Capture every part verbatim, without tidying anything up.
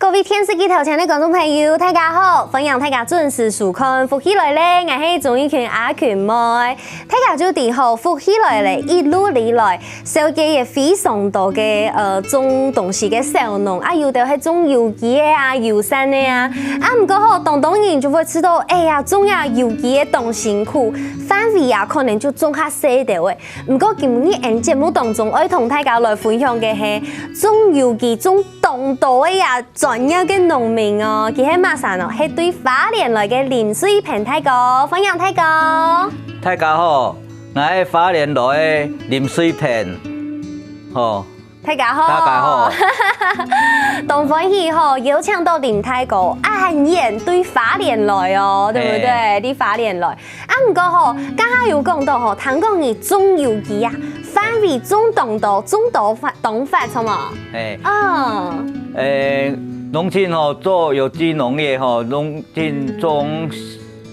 各位電視機頭前个觀眾朋友，大家好！歡迎大家準時收看《福氣來了》，𠊎係鍾玉群阿群妹。大家就知吼，福氣來了一路以來，紹介也非常多个呃種東西个小農，啊有兜係種有機个啊、友善个啊，啊毋過吼，當多人就會知道，哎呀，種啊有機个當辛苦，範圍啊可能就種較細兜仔。毋過今日𠊎節目當中愛同大家來分享个係種有機、種當多个啊專業个農民哦，佢係麼儕哦？係對花蓮來个林瑞平大哥，歡迎大哥。大家好，𠊎係花蓮來个林瑞平，吼。大家好。大家好。當歡喜吼，邀請到林大哥，恁遠對花蓮來哦，對不對？對。對花蓮來。 啊毋過吼，頭下有講到吼，聽講你種有機啊，範圍種當多，種當闊，當闊，著無？嘿。嗯。欸，農村吼，做有機農業吼，農村種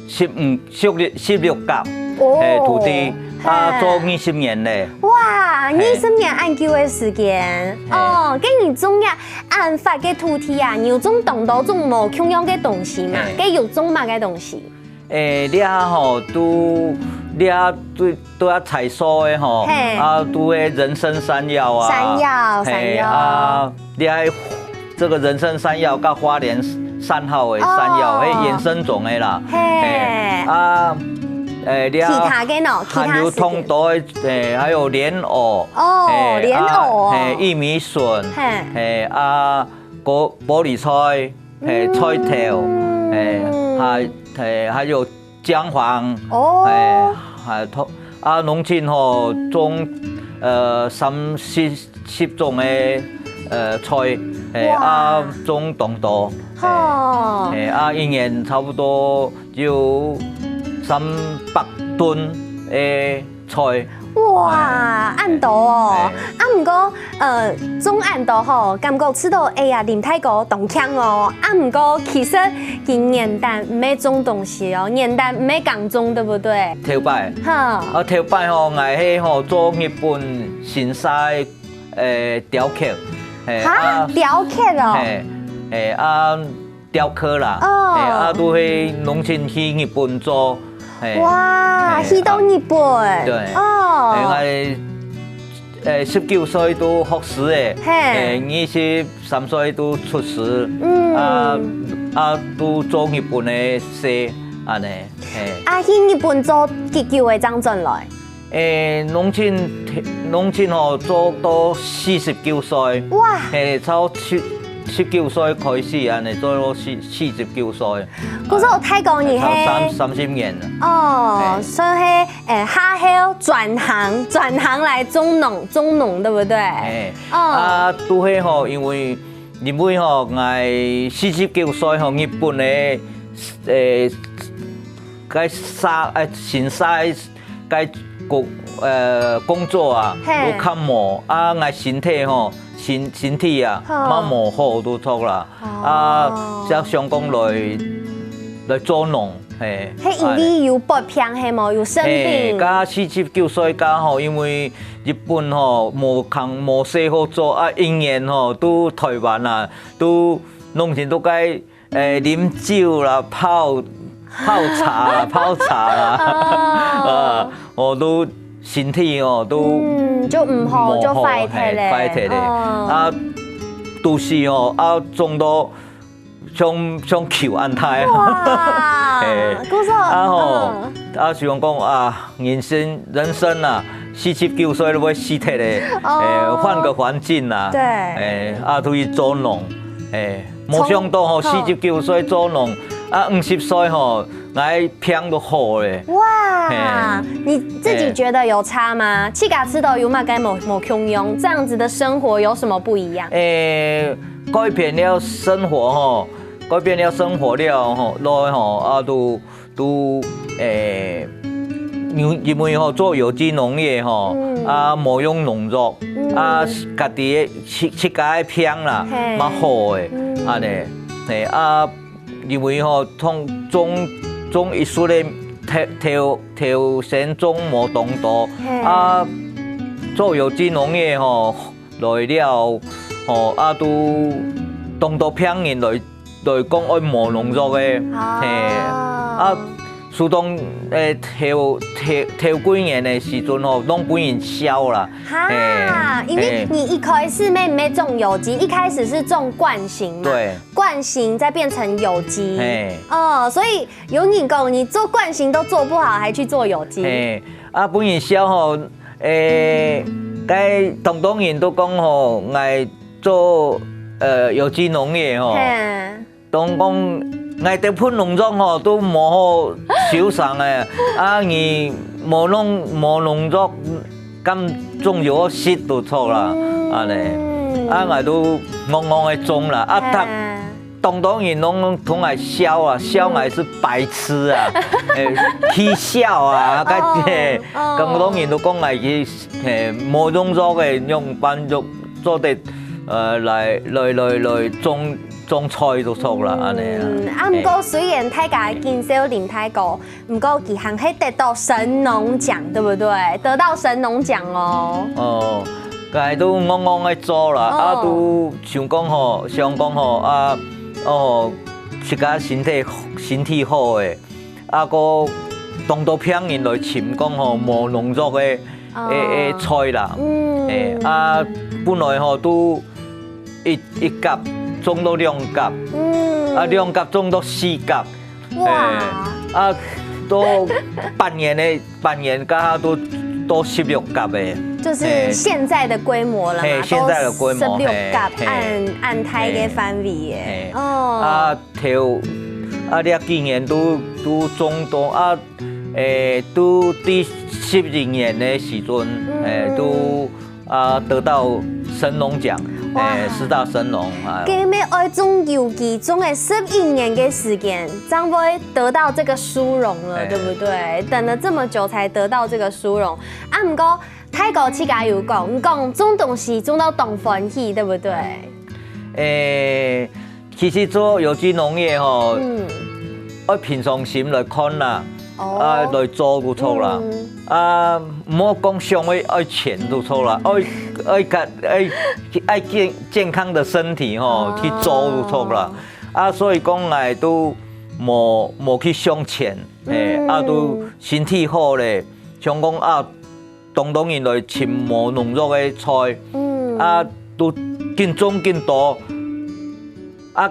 十五、十六、十六甲，哦。欸，土地，啊，嘿。做二十年咧。哇，嘿。二十年恁久个時間。嘿。哦，該你種這恁闊个土地啊，你有種當多種無共樣个東西嘛？嘿。該有種麼个東西？ 欸，這吼，都，這都，都愛採收个吼，嘿。啊，都會人參、山藥啊，山藥，嘿，山藥。啊，這這個人參、山藥佮花蓮三號个山藥，哦。嘿，野生種个啦，嘿。嘿，啊，欸，這其他个呢？其他還有當多个，欸，還有蓮藕，哦，嘿，蓮藕哦。啊，嘿，玉米筍，嘿。嘿，啊，玻，玻璃菜， 嘿，菜頭，嗯。嘿，還，嘿，還有薑黃，哦。嘿，還有，啊，農村吼，種，呃，三四十種个，呃，菜，嘿，哇。啊，種當多，嘿，吼。嘿，啊，一年差不多有三百噸个 菜。哇，欸。恁多哦！欸。啊，毋過，呃，種恁多吼，感覺知道，哎呀，林大哥當慶哦。啊，毋過其實佢原旦毋係種東西哦，原旦毋係耕種，對不對？頭擺。哈。啊，頭擺吼，𠊎係吼做日本神社个，呃，雕刻。嘿，哈？啊，雕刻哦？嘿，嘿，啊， 雕刻啦，哦。嘿，啊，都係農村去日本做，嘿，哇，嘿，去到日本，對，哦。嘿，𠊎，呃，十九歲都學師仔，嘿。嘿，二十三歲都出師，嗯。啊，啊，都做日本个事，恁呢，嘿。啊，去日本做幾久个正轉來？ 欸，農村，農村吼，做到四十九歲。哇！嘿，從十，十九歲開始，恁呢做到四，四十九歲。故所大哥你係，差三，三十年了。哦，嘿。所以係，欸，下後轉行，轉行來種農，種農，對不對？嘿，哦。啊，都係吼，因為，因為吼，𠊎四十九歲吼，日本个，欸，該社，欸，神社 該工，呃，工作啊，嘿。都較無，啊，𠊎身體吼，身，身體啊，吼。嘛無好都著啦。哦。啊，才想講來，來做農，嘿。係因為有發病係無？有生病？嘿，該四十九歲該吼，因為日本吼，無工，無事好做，啊，一年吼，都台灣啊，都農村都該 欸，啉酒啦，泡，泡茶啦，泡茶啦，哦。啊，哦，都身體哦，都嗯，就毋好，無好，就壞忒咧。嘿，壞忒咧。哦。啊，都係哦，啊，種到像，像球恁大。哇，嘿。故所，啊吼，嗯。啊，想講啊， 人生，人生啊，四十九歲都會死忒咧，哦。欸，換個環境啊，對。欸，啊，出去做農，欸，從，無想到吼，從，四十九歲做農，啊，五十歲吼，𠊎病都好咧。哇，嘿。你自己覺得有差嗎？嘿。自家知道有麼个無，無共樣，這樣子的生活有什麼不一樣？欸，改變了生活吼，改變了生活了吼，來吼，啊，都 都，欸，因，因為吼，做有機農業吼，嗯。啊，無用農藥，嗯。啊，家己个，自，自家个病啦，嘿。嘛好个，嗯。恁呢，嘿，啊，因為吼，種，種，種一束个頭，頭，頭先種無當多，嘿。啊，做有機農業吼， 來了，吼，啊，都，當多病人來來講愛無農藥个，啊嘿，啊，首當誒頭頭頭幾年个時陣吼，攏分人笑啦，哈，嘿因为你一开始没没种有机，一开始是种惯性嘛，對，惯性再变成有机，嘿。哦，所以有人讲你做惯性都做不好，还去做有机，嘿，啊，分人笑吼，誒，該當多人都講吼，𠊎做呃有機農業吼，嘿，當講𠊎兜噴農藥吼都無好收成誒，啊，你無農無農藥，敢種有食都著啦，安尼，啊，𠊎都戇戇个種啦，啊，他。嘿當多人攏同𠊎笑啊，笑𠊎是白痴啊，誒，起痟啊，該嘿，哦當多人都講𠊎去，嘿，無農藥个，用般做做得，呃，來來來來種種菜都著啦，安尼啊。嗯，啊，毋過雖然大家緊笑林大哥，毋過佢還係得到神農獎，對不對？得到神農獎哦。哦，該都戇戇个做啦，哦啊，都想講吼，想講吼，啊，哦，自家身體身體好誒，啊，个當多病人來尋講吼，無農藥个誒誒菜啦，嗯誒啊，本來吼都一一甲種到兩甲，嗯啊，兩甲種到四甲，哇，誒啊，到半年个半年，加下都到十六甲誒。就是現在的規模了嘛，嘿現在的規模十六甲嘿嘿按按大个範圍耶嘿，哦，啊，頭啊，這幾年都都種到啊，誒，都第十一年个時陣，誒，都啊得到神農獎，哇誒，十大神農啊。佢乜愛種有機種个十一年个時間，正會得到這個殊榮了，哎對不對？等了這麼久才得到這個殊榮，啊，毋過大哥自家有講，你講種東西種到當歡喜，對不對？誒，其實做有機農業吼，嗯，愛平常心來看啦，哦啊，來做就著啦。嗯啊，毋好講想愛愛錢就著啦，愛愛个愛愛健健康的身體吼，哦去做就著啦。啊，所以講𠊎都無無去想錢，誒，啊，都身體好咧，想講啊，當多人來尋無農藥个菜，嗯啊，都緊種緊多，啊，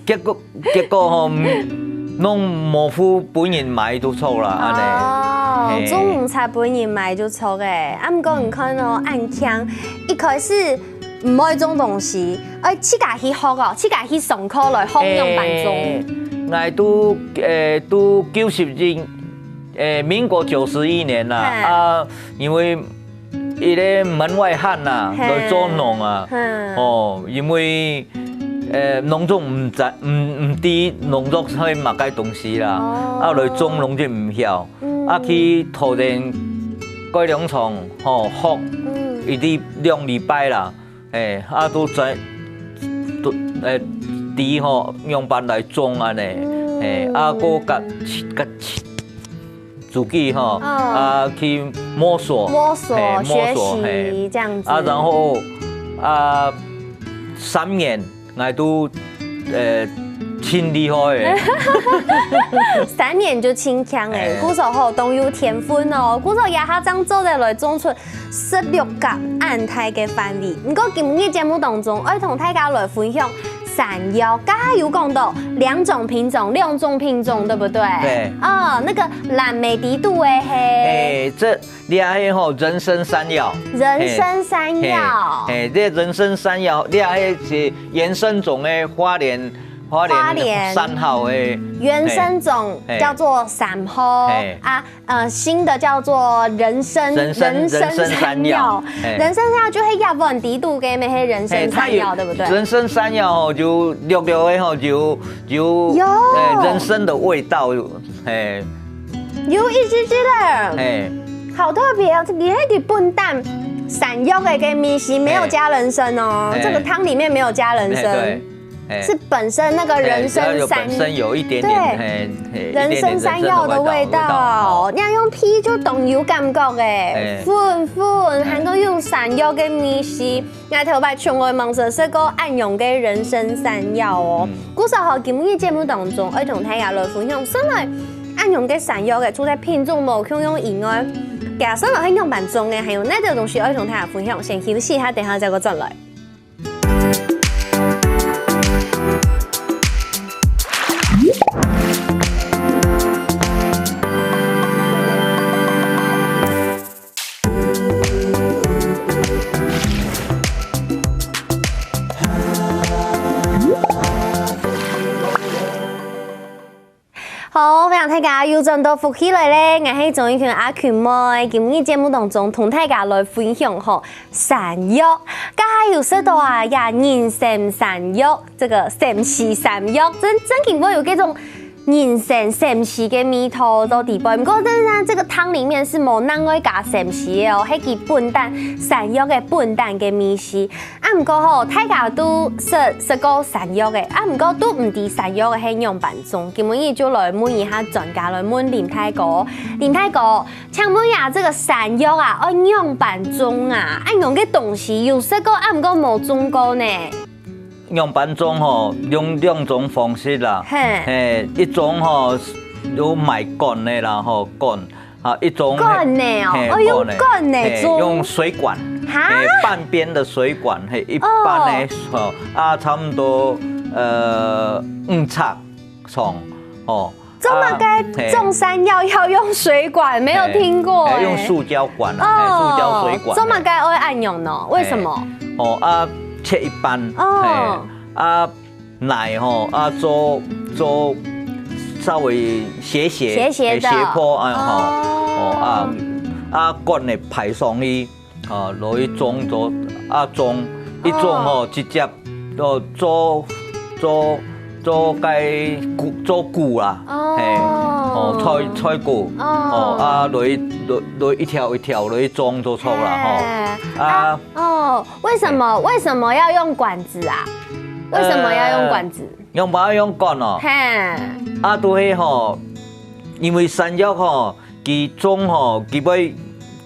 結果結果吼，攏無貨分人買就著啦，安尼。哦，嘿種毋出分人買就著誒。啊，毋過你看哦，恁慶，一開始毋會種東西，愛自家去學哦，自家去上課來學樣般種。誒，𠊎都誒都九十一，誒，民國九十一年啦，嘿啊，因為一個門外漢啦，嘿來做農啊，嗯哦，因為誒農作毋知毋毋知農作係麼个東西啦，哦啊，來種農就毋曉，嗯啊，去土田改良場吼學嗯一禮兩禮拜啦，誒，啊，都知都誒知吼樣般來種安尼，嗯誒，啊，過甲甲自己吼，嗯啊，去摸索，摸索嘿摸索，學習嘿這樣子啊，然後啊，三年，𠊎都呃盡厲害誒。三年就盡慶誒，哎故所吼當有天分哦，故所這下正做得來種出十六甲恁大个範圍。毋過今日節目當中，愛同大家來分享山藥，剛剛有講到兩種品種，兩種品種，對不對？對哦，那個藍莓底肚的嘿，誒，這這係吼人參山藥，人參山藥。嘿，嘿，這人參山藥，這係是原生種的花蓮花蓮花蓮三號的，原生種叫做三號嘿啊，呃，新的叫做人參人參人參山藥嘿人參山藥就係葉問底肚个那些人參山藥，嘿，它有對不對？人參山藥吼，有綠綠的吼，有有有呃人參的味道，嘿有一隻隻的，嘿。好特別哦！你那個笨蛋散肉的跟米西沒有加人參哦，嘿這個湯裡面沒有加人參哎，對。，哎，是本身那个人参山，哎，只要有本身有一点点，对，嘿，嘿，人参山药的味道，一点点人参的味道，哦。你看用鼻就當有感覺欸，哎。粉粉，還過有山藥个味緒。𠊎頭擺從來吂識食過恁樣个人參山藥哦。嗯。故所吼，今日節目當中，愛同大家來分享，原來恁樣个山藥个，除了品種無共樣以外，佢原來係仰般種个，還有哪兜東西愛同大家分享。先休息一下，等下再過轉來。 好，歡迎大家又轉到福氣來咧，𠊎係鍾意群阿群妹。今日節目當中同大家來分享吼，山藥，該下有食到啊，呀，人參山藥，這個參西山藥，真，真經會有這種人參參西个味道在裡背。毋過，但是呢，這個湯裡面是無另外加參西个哦，係佢本旦，山藥个本旦个味緒。 啊，毋過吼，大家都食，食過山藥个，啊，毋過都毋知山藥个係仰般種。今晡日就來問一下專家，來問林大哥。林大哥，請問呀，這個山藥啊，愛仰般種啊？恁樣个東西有食過，啊，毋過無種過呢？仰般種吼，用兩種方式啦。嘿。嘿，一種吼，有買管个啦，吼，管。 啊，一種，管个哦，嘿，哦，用管个，管个，嘿，種。用水管，哈？嘿，半邊的水管，嘿，一般的，哦。哦，啊，差不多，呃，五尺長，哦。做麼个，啊，嘿。種山藥要用水管？沒有聽過欸。嘿，嘿，用塑膠管啊，嘿，哦，塑膠水管，做麼个愛恁樣呢？為什麼？嘿，哦，啊，切一半，哦。嘿，啊， 泥吼，啊，做，做稍微斜斜，斜斜的。斜坡，啊，吼，哦。哦，啊，啊，管个排上去，啊，落去種，做，啊，種，一種吼，哦。直接，哦，做，做，做該穀，做穀啦，哦。嘿，哦，菜，菜穀，哦。哦，啊，落去，落，落一條一條落去種做草啦，吼。嘿。啊，啊， 哦，為什麼，嘿。為什麼要用管子啊？為什麼要用管子？呃，仰般用管哦？嘿。啊，都係吼，因為山藥吼，佢種吼，佢會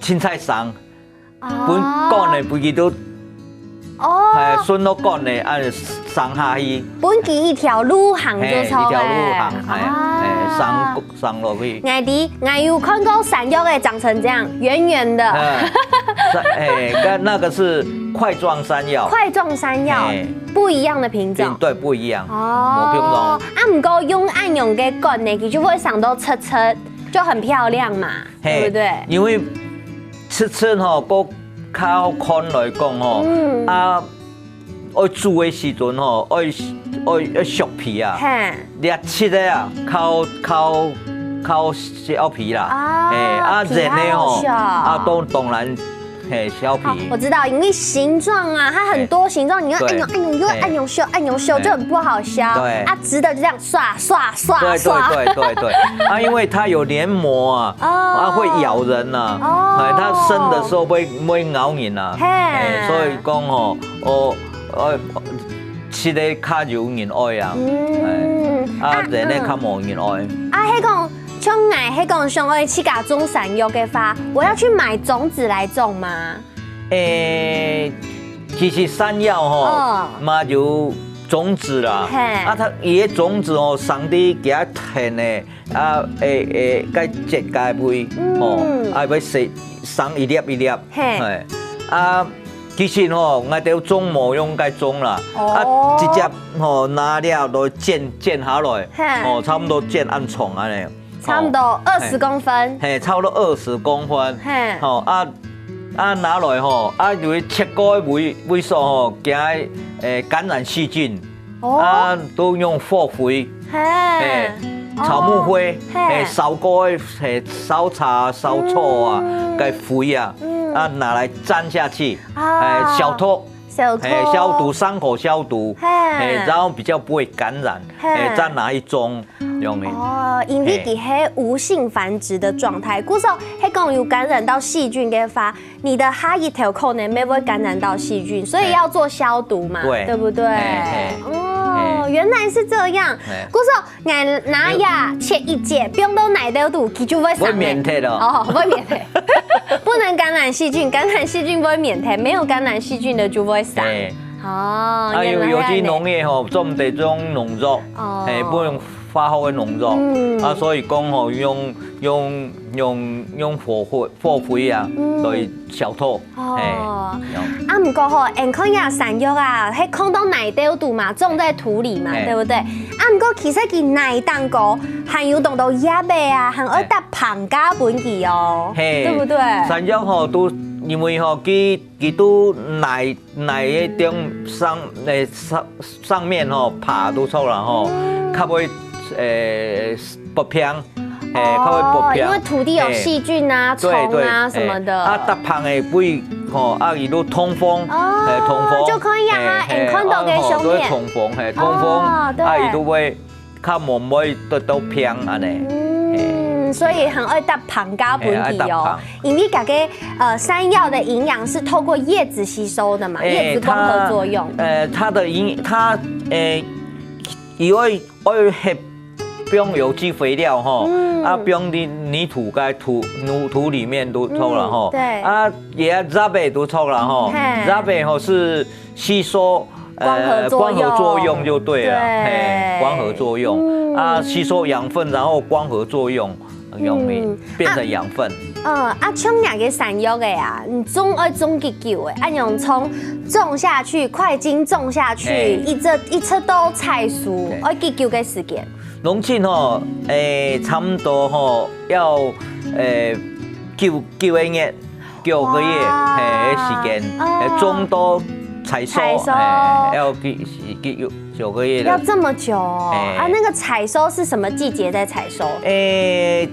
凊彩生，哦。分管个，分佢都，哦。嘿，順到管个，啊，生下去。分佢一條路行就著欸。嘿，一條路行，嘿，哦。嘿，生 生落去。𠊎知，𠊎有看過山藥个，長成這樣，圓圓的。嗯，山，哎，那，那個是塊狀山藥。塊狀山藥，哎。不一樣的品種。嗯，對，不一樣。哦。無共樣。啊，毋過用恁樣个管呢，佢就會生到直直，就很漂亮嘛，嘿，對不對？因為直直吼，過較看來講吼，嗯。啊， 愛煮个時陣吼，愛，愛，愛削皮啊。嘿。這直个啊，較，較，較削皮啦。啊，嘿，啊，皮較好削。圓个吼，啊，當，當然，嘿，削皮。好，我知道，因為形狀啊，它很多形狀，嘿。你要按鈕，對。按鈕，又按鈕削，嘿。按鈕削，嘿。就很不好削。對。啊，直的就這樣刷，刷，刷，對，對，刷。對，對，對。啊，因為它有黏膜啊，哦。啊，會咬人啊。哦。哎，它生的時候會，會咬人啊。嘿。哎，所以講吼， 哦，呃，直个較有人愛啊。嗯。哎，啊，啊，圓个較無人愛。嗯。啊，係講，像𠊎係講想愛自家種山藥个話，我要去買種子來種嗎？誒，其實山藥吼，哦。嘛有種子啦。嘿。啊，佢，佢个種子吼，生在佢个田个，啊，會，會，該結該位，嗯。吼，啊，會生，生一粒一粒。嘿。嘿。啊， 其實吼，𠊎兜種無用該種啦，哦。啊，直接吼拿了來剪，剪下來，嘿。吼，差不多剪恁長恁樣，差不多吼，二十公分。嘿，嘿，差不多二十公分，嘿。吼，啊，啊拿來吼，啊有一切割个位，位所吼，驚，誒，感染細菌， 哦。啊，都用火灰，嘿。嘿，哦。草木灰，嘿。嘿，燒過个，嘿，燒柴、燒草啊，嗯。該灰啊，嗯。啊，拿來沾下去，啊。哎，消毒，消毒。嘿，消毒，傷口消毒，嘿。嘿，然後比較不會感染，嘿。嘿，再拿去種，容易。哦，因為佢係無性繁殖的狀態，嘿。故所係講有感染到細菌个話， 你的下一頭可能也會感染到細菌，所以要做消毒嘛，對。對不對？嘿，嘿。哦，嘿。是這樣。哎。故所，𠊎拿牙切一節，放到泥兜肚，佢就會生了。會免忒哦。哦，會免忒。不能感染細菌，感染細菌會免忒，沒有感染細菌的就會生。哎。哦，啊，原來係恁呢。尤其農業吼，做毋得用農藥，哦。哎，不能化學的農藥。嗯。啊，所以講吼，用，用，用，用火灰，火灰啊，嗯。來消毒。 哦。嘿，有。啊，毋過吼，𠊎看這山藥啊，係囥到泥兜肚嘛，種在土裡嘛，嘿。對不對？啊，毋過其實佢泥頂高還有當多葉仔啊，還愛搭棚架分佢哦，嘿。對不對？山藥吼，都因為吼，佢，佢都泥，泥个頂上，誒，上，上面吼，爬都著啦吼，嗯。較會，誒，發病。 嘿，較會發病。哦，因為土地有細菌啊、嘿，對，蟲啊什麼的。對，嘿，啊，搭棚个位，吼，啊，佢都通風，哦，嘿，通風，就可以啊，嘿，嘿，𠊎看到个上面。啊，吼，都會通風，嘿，通風，哦，對。啊，佢都會較無會得到病恁呢。嗯，嘿。所以還愛搭棚架分佢哦，嘿，愛搭棚。因為這個，呃，山藥的營養是透過葉子吸收的嘛，哎，葉子光合作用。它，呃，它的營，它，呃，佢會 愛係放有機肥料吼，嗯。啊，放佇泥土該土，土，土裡面都著啦吼。嗯，對。啊，也葉仔都著啦吼。嘿。葉仔吼是吸收，呃，光合作用。光合作用就對了，對。嘿，光合作用。嗯。啊，吸收養分，然後光合作用，很容易，嗯。變成養分。啊，嗯，啊，像若个山藥个啊，你種愛種幾久誒？恁樣從種下去，塊金種下去，嘿。一直，一直到採收，嘿。愛幾久个時間？ 攏總吼，誒，差毋多吼，要，誒，九，九個月，九個月，哇。嘿，个時間，哦。誒，種到採收，採收。嘿，要幾，幾，九個月了。要這麼久哦？嘿。啊，那個採收是什麼季節在採收？誒，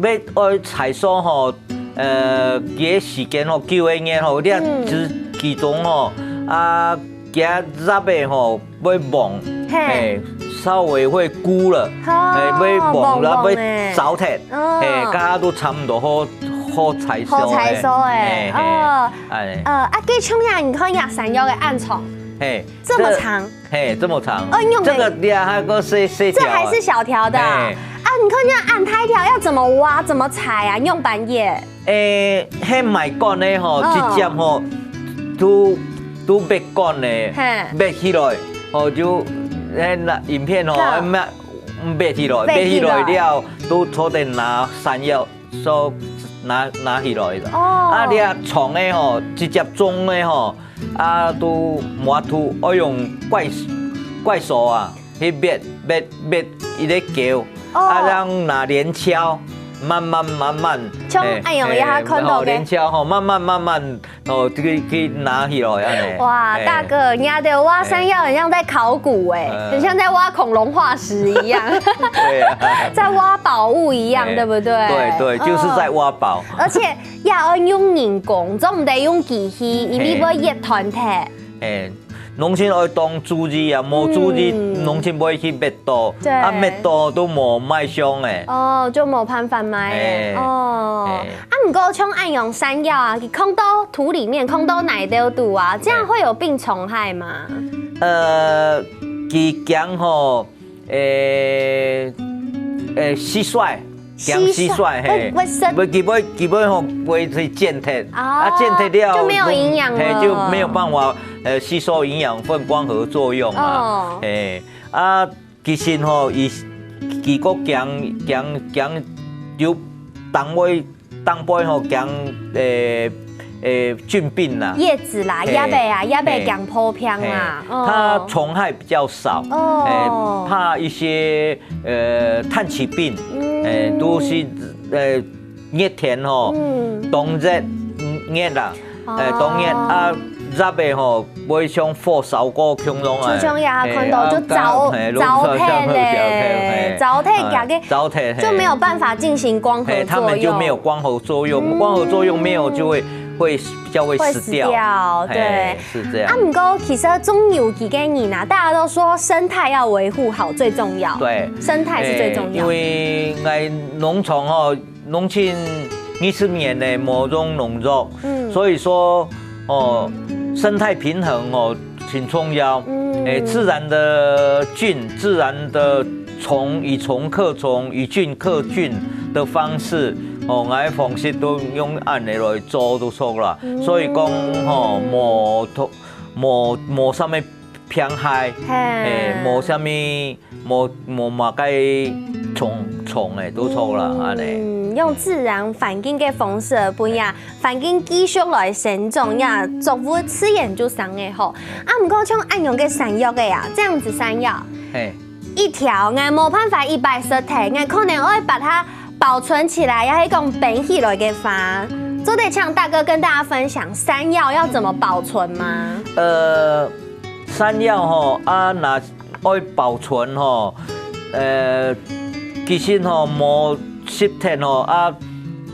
要愛採收吼，呃，佢个時間吼，九個月吼，你看，嗯。其，其中吼，啊，佢葉仔吼， 會黃，嘿。嘿，稍微會枯了，好，嘿，會黃了，黃黃的。會燥忒，哦。嘿，該下都差毋多好，好採收，好採收誒，嘿，嘿，哦。哎。呃，啊，該像樣，你看這山藥个恁長，嘿，這麼長。這，嘿，這麼長。哦，用的。這個你看還有個細，細條啊。這還是小條的啊。嘿。啊，你看這樣恁大條，要怎麼挖，怎麼採啊？用半夜。 誒，該買管个吼，嗯。直接吼，都，都拔管个，嘿。拔起來，吼，就，誒，拿，影片吼，好。拿，拔起來，拔起來。拔起來了，都做得拿山藥，手拿，拿起來了。哦。啊，你啊，長个吼，直接種个吼，啊，都無法度，愛用怪，怪手啊。 去搣，搣，搣一個球，哦。啊，然後拿鐮鍬，慢慢慢慢，像，嘿，哎喲，嘿，也還看到个。吼，鐮鍬吼，慢慢慢慢，吼，去，去拿起來，恁呢。哇，嘿。大哥，你的挖山藥很像在考古欸，嗯。很像在挖恐龍化石一樣。對啊。在挖寶物一樣，嘿。對不對？對，對，就是在挖寶。哦。而且也要用人工，總毋得用機器，因為會越斷忒。嘿。嘿。 攏總愛當注意啊，無注意，嗯。攏總會去搣到，對。啊，搣到都無賣相欸。哦，就無辦法賣欸。嘿，哦。嘿。啊，毋過像恁樣山藥啊，佢囥到土裡面，囥到泥兜肚啊，這樣會有病蟲害嗎？呃，佢驚吼， 誒，誒，蟋蟀，驚蟋蟀，蟋蟀，嘿。會，會食。會，佢會，佢會吼，會去踐踏。哦，啊，踐踏了，就沒有營養了。嘿，就沒有辦法，呃，吸收營養分，光合作用嘛。哦。嘿，啊，其實吼，佢，佢个驚，驚，驚有當會 當會吼驚，誒，誒，菌病啦。葉子啦，嘿，葉仔啊，葉仔驚破病啦，嘿，哦。它蟲害比較少，哦。誒，怕一些，呃，炭疽病，嗯。誒，都是，呃，熱天吼，嗯。當熱，嗯，熱啦，誒，當熱啊，哦。葉仔吼，會像火燒過共樣啊，就像也看到，嘿，就燥，啊，嘿，燥忒咧，嘿，燥忒，啊，佢个燥忒，嘿。就沒有辦法進行光合作用。嘿，它們就沒有光合作用，嗯。光合作用沒有就會，會比較會死掉。會死掉，嘿，對。是這樣。啊，毋過其實種有機个人啊，大家都說生態要維護好最重要。對。生態是最重要。嘿，因為𠊎農場吼， 農村二十年呢，無用農藥，嗯。所以說，哦，生態平衡哦，很重要。嗯。誒，自然的菌，自然的蟲，以蟲克蟲，以菌克菌的方式，哦，𠊎个方式都用恁樣來做都熟啦。所以講，吼，無同，無，無啥物病害，嘿。誒，無啥物，無，無麼个蟲，蟲誒，都熟啦，恁樣。嗯，用自然環境个方式，分呀，環境繼續來生長呀，作物自然就生得好。啊，毋過像恁樣个山藥个呀，這樣子山藥，嘿。一條，𠊎無辦法一擺食忒，𠊎可能愛把它保存起來，也係講冰起來个話，做得請大哥跟大家分享山藥要怎麼保存嗎？呃，山藥吼，啊，若愛保存吼，呃，其實吼，無十天吼，啊，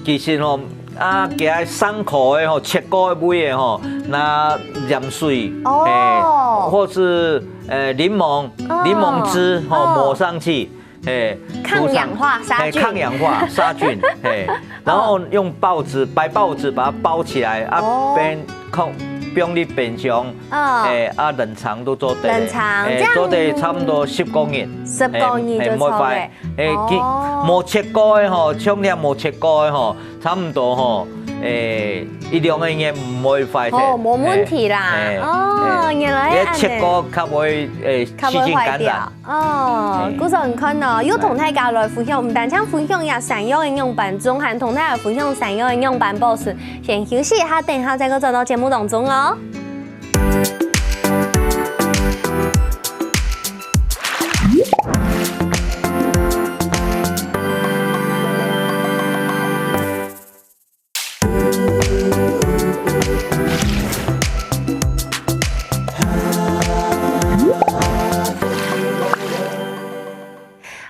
其實吼，啊，佢个傷口个吼，切過个位个吼，拿鹽水，哦。嘿，或是，呃，檸檬，哦。檸檬汁吼，哦。抹上去，嘿，抗氧化殺菌。涂上，嘿，抗氧化杀菌，嘿，然后用报纸，白报纸把它包起来，啊，哦。冰，放，放入冰箱，哦。嘿，啊，冷藏都做得了，冷藏，嘿，这样做得差不多十个月，十个月就做得。嘿，嘿，毋會壞。 誒，佢哦。無切過个吼，像這無切過个吼，差毋多吼，誒，一兩個月毋會壞忒。哦，無問題啦。誒，誒，哦，誒，原來係恁樣。你切過較會，誒，較會壞掉。細菌感染。哦，誒。故所你看哦，又同大家來分享，毋單淨分享這山藥个樣般種，還同大家分享山藥个樣般保存。先休息一下，等一下再過轉到節目當中哦。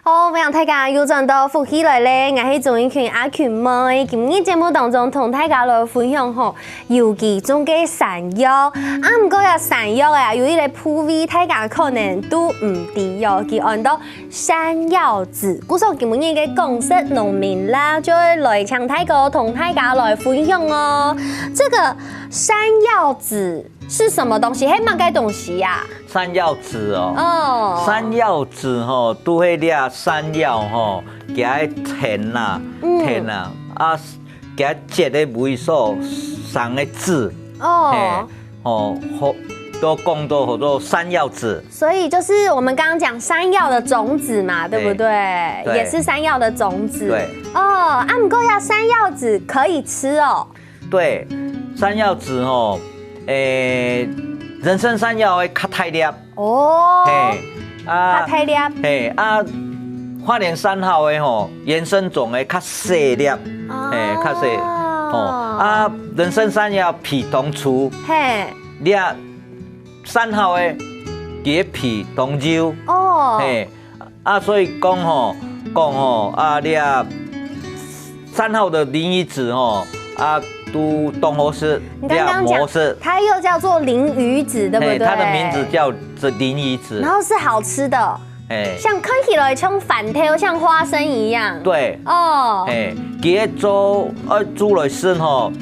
好，歡迎大家又轉到福氣來了，𠊎係鍾意群阿群妹。今日節目當中同大家來分享吼，有機種个山藥。啊，毋過這山藥啊，有一個部位大家可能都毋知哦，佢安到山藥子。故所今日个港式農民啦，就會來請大哥同大家來分享哦。這個山藥子 是什麼東西？係麼个東西呀？山藥子哦。哦。山藥子吼，都係這山藥吼，佢个藤啊，嗯。藤啊，啊，佢个節个位所生个子，哦。嘿，吼，好，都講到叫做山藥子。所以就是我們剛剛講山藥的種子嘛，對不對？對。對。也是山藥的種子。對。哦，啊，毋過這山藥子可以吃哦。 對，山藥子吼，誒，人參山藥會較大粒。哦。嘿，啊，較大粒。嘿，啊，花蓮山藥个吼，原生種个較細粒，哦。嘿，較細，吼，啊，人參山藥皮當粗，嘿。你啊，山藥个，佢个皮當幼，哦。嘿， 啊，所以講吼，講吼，啊，這山藥个磷魚子吼，啊，都當好食，你剛剛講，這無好食。它又叫做磷魚子，對不對？嘿，它的名字叫做磷魚子。然後是好吃的。哎。像看起來像番豆，像花生一樣。對。哦。哎，佢个做，呃，煮來食吼，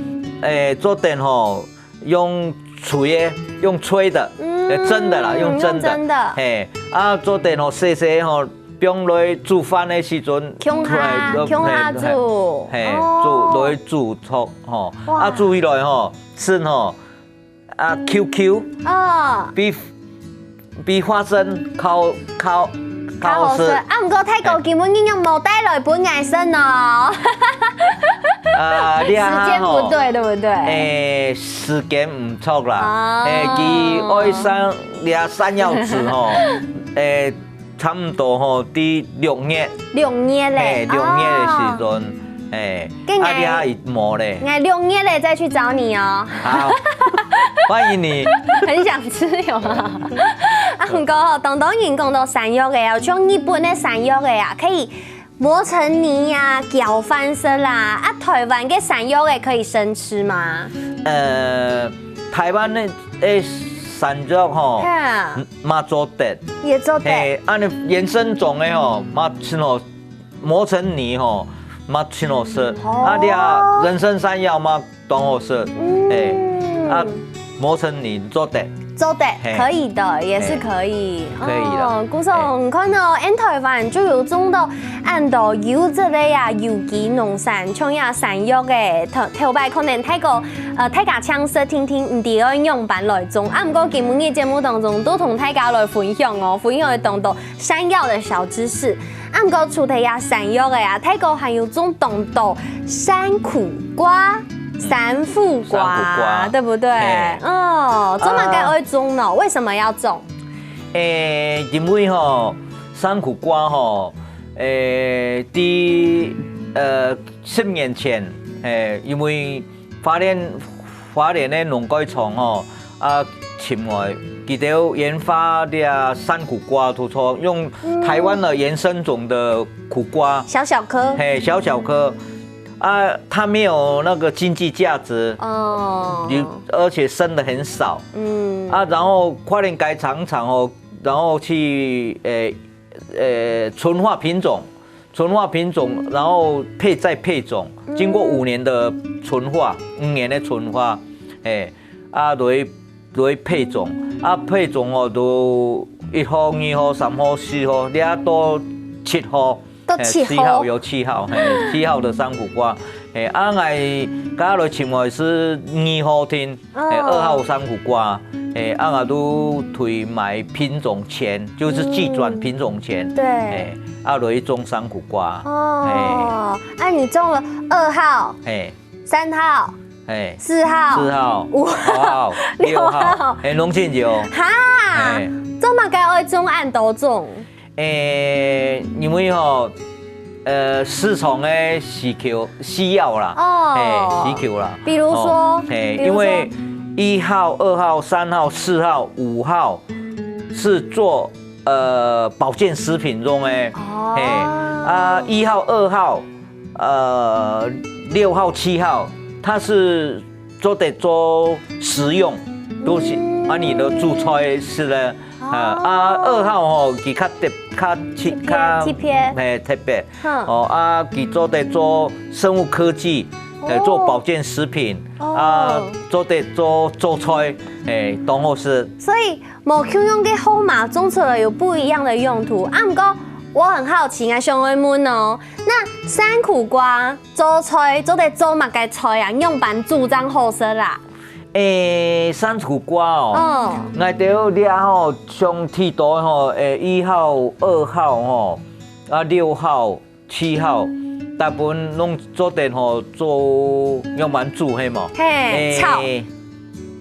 哎，做得吼， 用炊个，用炊个，嗯，呃，蒸个啦，用蒸个。用蒸个。嘿，啊，做得吼，細細吼，放落煮飯个時陣，共下，出來，共下煮。嘿，哦。煮，落去煮熟吼。哇。啊，煮起來吼，食吼，啊，Q Q，哦。比 比花生較，較，較好食。較好食。啊，毋過大哥今晡日又無帶來分𠊎食哦。啊，你啊，時間不對，吼，對不對？誒，時間毋著啦。哦。誒，佢愛生，這山藥子吼，誒，差毋多吼，在六月。六月咧。嘿，六月个時陣，哦。誒，該𠊎，啊，你啊，佢無咧。𠊎六月咧再去找你哦。 好，歡迎你。很想吃，有嗎？啊，毋過吼，當多人講到山藥个啊，像日本个山藥个啊，可以磨成泥啊，攪飯食啦。啊，台灣个山藥个可以生吃嗎？呃，台灣个，誒，山藥吼，哈。嘛做得。也做得。嘿，恁樣原生種个吼，嘛，真好 磨成泥吼，嘛真好食。哦。啊，你啊，人參山藥嘛，當好食。嗯。嘿，啊，磨成泥做得。做得，嘿。可以的，也是可以。嘿，可以的。哦，故所你看哦，俺台灣就有種到恁多優質个呀，有機農產，像呀山藥个，頭，頭擺可能大家，呃，大家常識定定，毋知愛仰般來種。啊，毋過今晡日節目當中，都同大家來分享哦，分享个當多山藥个小知識。啊，毋過除忒呀山藥个啊，大家還有種當多山苦瓜、山苦瓜，山苦瓜。對不對？嘿。哦，做麼个愛種呢？為什麼要種？ 誒，因為吼，山苦瓜吼，誒，在，呃，十年前，誒，因為花蓮，花蓮个農改場吼，啊，尋來，佢兜研發這山苦瓜，就說用台灣的原生種的苦瓜。小小顆。嘿，小小顆。啊，它沒有那個經濟價值。哦。你，而且生得很少。嗯。啊，然後花蓮改場場哦，然後去，呃，呃，純化品種，純化品種，然後配，再配種，經過五年的純化，五年的純化，誒，啊，來，來配種，啊，配種哦，都一號、二號、三號、四號，這下到七號，到七號。誒，七號，有七號，嘿，七號的山苦瓜，嘿，啊，𠊎今下來尋个係二號定， 哦。誒，二號山苦瓜，誒，啊，𠊎都推買品種權，就是技轉品種權，對。誒，啊，來種山苦瓜，哦，啊，你種了二號、誒，三號、誒，四號、四號、五號、五號、六號，六號。誒，攏盡有。哈，誒。做麼个愛種恁多種？ 誒，因為吼，呃，市場个需求，需要啦，哦。嘿，需求啦。比如說，哦，嘿，比如說。因為一號、二號、三號、四號、五號是做，呃，保健食品用个，哦。嘿，啊，一號、二號，呃，六號、七號，它是做得做食用，都是，嗯。啊，你的煮菜食个， 啊，啊，二號吼，佢較特，較特別，較，特別。嘿，特別。哼。哦，啊，佢做得做生物科技，誒，哦。做保健食品，哦。啊，做得做，做菜，誒，當好食。所以，無共樣个號碼種出來有不一樣的用途。啊，毋過我很好奇啊，想愛問哦，那山苦瓜做菜做得做麼个菜啊？仰般煮正好食啦？ 誒，山苦瓜哦，嗯。𠊎兜這吼，像提到吼，誒，一號、二號吼，啊，六號、七號，大部分攏做得吼，做仰般煮，係無？嘿，誒，炒。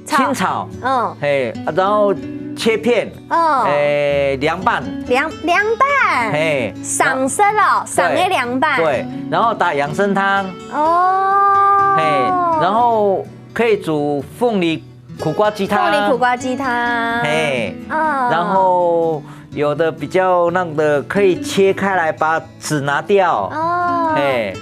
炒。清炒。嗯。嘿，啊，然後切片，嗯。誒，涼拌。涼，涼拌。嘿。生食哦，生个涼拌。對，然後打養生湯。哦。嘿，然後 可以煮鳳梨苦瓜雞湯。鳳梨苦瓜雞湯。嘿，嗯。然後有的比較那個可以切開來把籽拿掉。哦。嘿，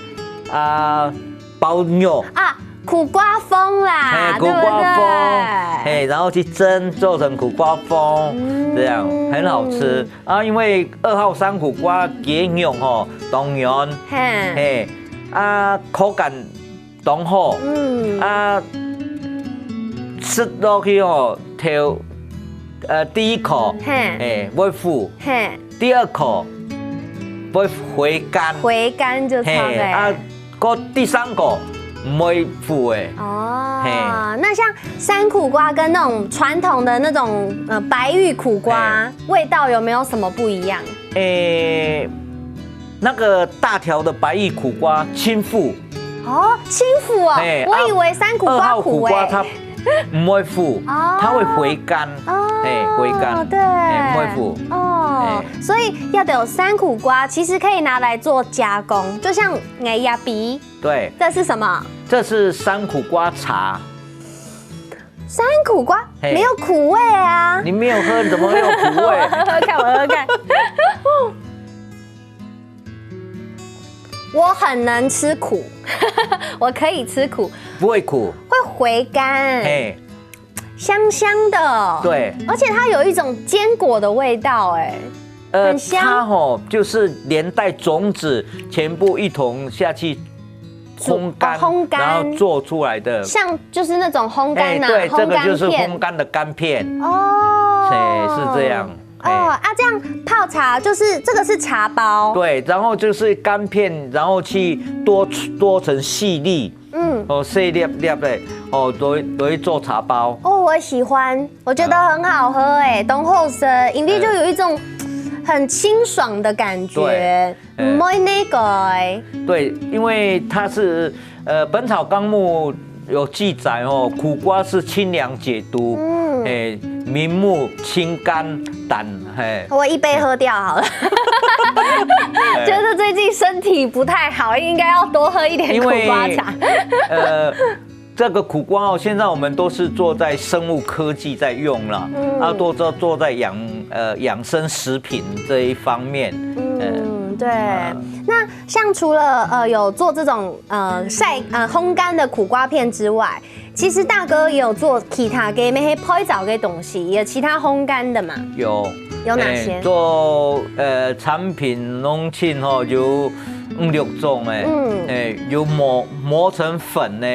啊，包肉。啊，苦瓜封啦，嘿，苦瓜封，對不對？嘿，然後去蒸，做成苦瓜封，嗯。這樣很好吃。啊，因為二號山苦瓜結肉吼，當軟，嘿。嘿，啊，口感 當好。嗯。啊，食落去吼，頭，呃，第一口，嘿。誒，會苦。嘿。第二口，會回甘。回甘就差不多。嘿，啊，過第三口，毋會苦誒。哦，嘿。那像山苦瓜跟那種傳統的那種，呃，白玉苦瓜，嘿。味道有沒有什麼不一樣？誒，那個大條的白玉苦瓜，清苦。 哦，清苦哦，嘿，我以為山苦瓜苦誒。啊，二號苦瓜它毋會苦，哦。它會回甘，哦，嘿，回甘，對。嘿，毋會苦。哦，嘿。所以這兜山苦瓜其實可以拿來做加工，就像𠊎這杯。對。這是什麼？這是山苦瓜茶。山苦瓜，嘿。沒有苦味啊。你沒有喝，你怎麼會有苦味？我喝喝看，我喝喝看。 我很能吃苦，我可以吃苦，不會苦。會回甘，嘿。香香的，對。而且它有一種堅果的味道，哎，呃，很香。它吼，就是連帶種子全部一同下去烘干，哦，烘干。然后做出来的。像就是那种烘干呐，哎，对，这个就是烘干片。烘干的干片。哦。哎，是这样。哎。哦，啊，这样泡茶就是这个是茶包。对，然后就是干片，然后去剁，剁成细粒。嗯。哦，细粒粒的，哦，都会，都会做茶包。哦，我喜欢，我觉得很好喝哎，当好食，因为就有一种很清爽的感觉。对。 嗯。毋會膩个欸。对，因为它是，呃，《本草纲目》有记载哦，苦瓜是清凉解毒，嗯。哎，明目清肝胆，嘿。我一杯喝掉好了。哎。就是最近身体不太好，应该要多喝一点苦瓜茶。因为，呃， 这个苦瓜哦，现在我们都是做在生物科技在用了，嗯。啊，都做，做在养，呃，养生食品这一方面。嗯，对。啊。那像除了，呃，有做这种，呃，晒，呃，烘干的苦瓜片之外，其实大哥也有做其他个，咩係配料个东西，有其他烘干的嘛？有。有哪些？哎，做，呃，产品农场吼，有五六种哎，嗯。哎，有磨，磨成粉呢，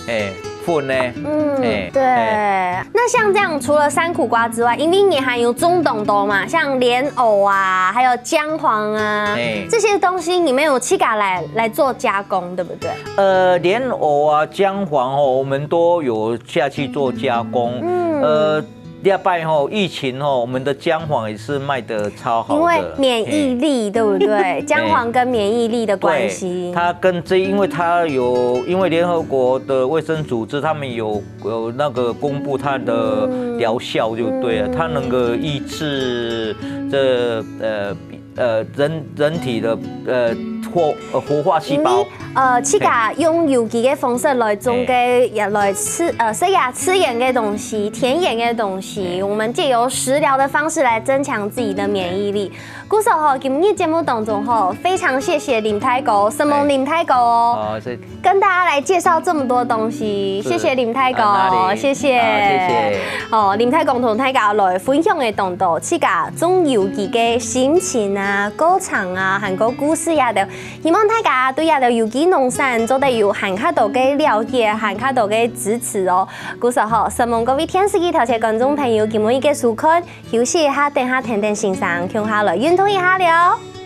哎，粉呢？嗯，哎，对。哎。那像这样，除了山苦瓜之外，因为你还有种当多嘛，像莲藕啊，还有姜黄啊，哎。这些东西你们有自家来，来做加工，对不对？呃，莲藕啊，姜黄哦，我们都有下去做加工。嗯。呃， 礼拜吼，疫情吼，我们的姜黄也是卖得超好的。因为免疫力，嘿。对不对？姜黄跟免疫力的关系。对，它跟这，因为它有，因为联合国的卫生组织，他们有，有那个公布它的嗯。疗效就对了，它能够抑制这，呃， 呃，人，人体的，呃，活，呃，活化细胞。因为，呃，自家用有机个方式来种个，嘿。也来吃，呃，食啊，自然个东西，天然个东西，嘿。我们借由食疗的方式来增强自己的免疫力。故所吼，今日节目当中吼，非常谢谢林大哥，承蒙林大哥哦。哦，这 跟大家来介绍这么多东西，是。谢谢林大哥，啊，哪里？谢谢。啊，谢谢。哦，林大哥同大家来分享个当多，自家种有机个心情啊、过程啊，还有故事呀都。希望大家对呀都有机农场做得有还较多个了解，还较多个支持哦。故所吼，承蒙各位电视机头前观众朋友，今日个收看，休息一下，等下天天先生共下来运动一下了。